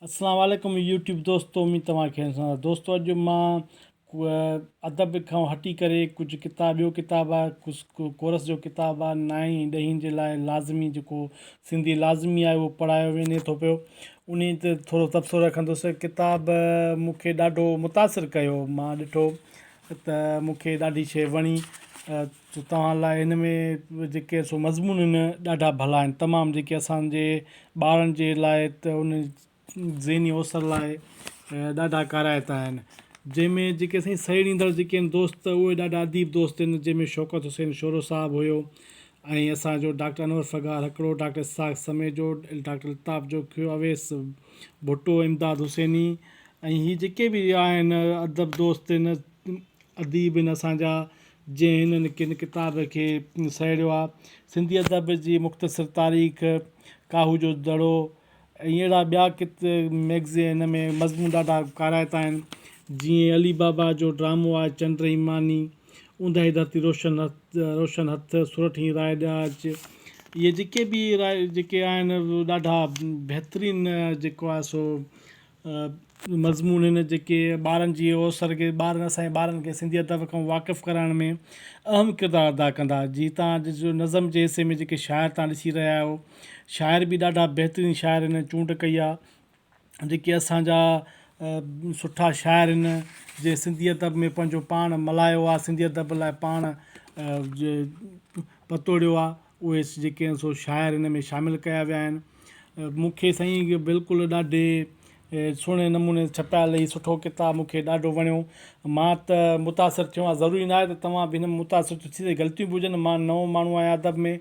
اسلام عليڪم يوٽيوب دوستو اميد توهان خير سان هوندا دوستو اڄ مان ادب کان هٽي ڪري ڪجهه ڪتاب ٻيو ڪتاب آهي ڪجهه ڪورس جو ڪتاب آهي نائين ۽ ڏهين جي لاء لازمي جيڪو سنڌي لازمي آهي اهو پڙهايو وڃي ٿو پيو انهي تي ٿورو تبصرو رکندس ڪتاب مون کي ڏاڍو متاثر ڪيو مان ڏٺو ته مون کي ڏاڍي شيء وڻي سو توهان لاء هن ۾ جيڪي سو مضمون آهن ڏاڍا ڀلا آهن تمام جيڪي اسان جي ٻارن جي لاء ته ان ذهني اوسر لاء ڏاڍا ڪارائتا آهن جنهن ۾ جيڪي سائين سهيڙيندڙ جيڪي آهن دوست اهي ڏاڍا اديب دوست آهن جنهن ۾ شوڪت حسين شورو صاحب هيو ۽ اسان جو ڊاڪٽر انور فگار هڪڙو ڊاڪٽر اسحاق سميجو ڊاڪٽر الطاف جوکيو اويس ڀٽو امداد حسيني ۽ هي جيڪي به آهن ادب دوست آهن اديب آهن اسان جا جنهن هنن ڪن ڪتاب کي سهيڙيو آهي. سنڌي ادب جي مختصر تاريخ، ڪاهو جو دڙو ۽ اهڙا ٻيا ڪت مئگزين هن ۾ مضمون ڏاڍا ڪارائتا آهن. جيئن علي بابا جو ڊرامو آهي چنڊ ۽ ماني، اونداهي ڌرتي روشن روشن هٿ، سورٺ ۽ راء ڏياچ اهي جيڪي به راء جيڪي آهن ڏاڍا بهترين جيڪو آهي سو مضمون هن جيڪي ٻارن جي اوسر کي ٻارن اسان جي ٻارن کي سنڌي ادب کان واقف ڪرائڻ ۾ اهم ڪردار ادا ڪندا جي تان ڏسو نظم جي حصي ۾ جيڪي شاعر تان ڏسي رهيا آهيو شاعر به ڏاڍا بهترين شاعر هن چونڊ ڪئي آهي جيڪي اسان جا سٺا شاعر هن جي سنڌي ادب ۾ پنهنجو پاڻ ملهايو آهي سنڌي ادب لاء پاڻ پتوڙيو آهي اهي جيڪي آهن سو شاعر هن ۾ شامل ڪيا ويا آهن مون کي سائين بلڪل ڏاڍي سهڻي نموني ڇپايل هي سٺو ڪتاب مون کي ڏاڍو وڻيو مان ته متاثر ٿيو آهيان ضروري ناهي ته توهان به هن ۾ متاثر ٿيو ٿي غلطيون به هجن مان نئون ماڻهو آهيان ادب ۾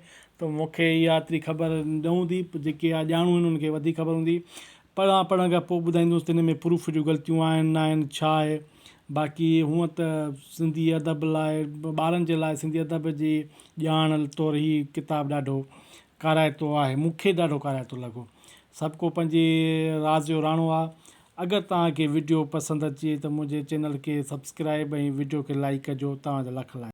ته مون کي اها ايتري خبر نه هوندي جيڪي اها ڄاڻو آهن انهن کي وڌيڪ خبر هوندي پڙهان پڙهڻ کان پوء ٻڌائيندس ته هن ۾ پروف جون غلطيون آهن نه آهن ڇا آهي باقي هونء ته سنڌي ادب لاء ٻارن جي لاء سنڌي ادب جي ڄاڻ طور هي ڪتاب ڏاڍو ڪارائتو آهي مون کي ڏاڍو ڪارائتو لڳو سڀ ڪو پنهنجي راز جو راڻو آهي اگر توهان کي وڊيو پسند اچي ته منهنجي چينل کي سبسڪرائب ۽ وڊيو کي لائيڪ ڪجو توهان جا لک لائق.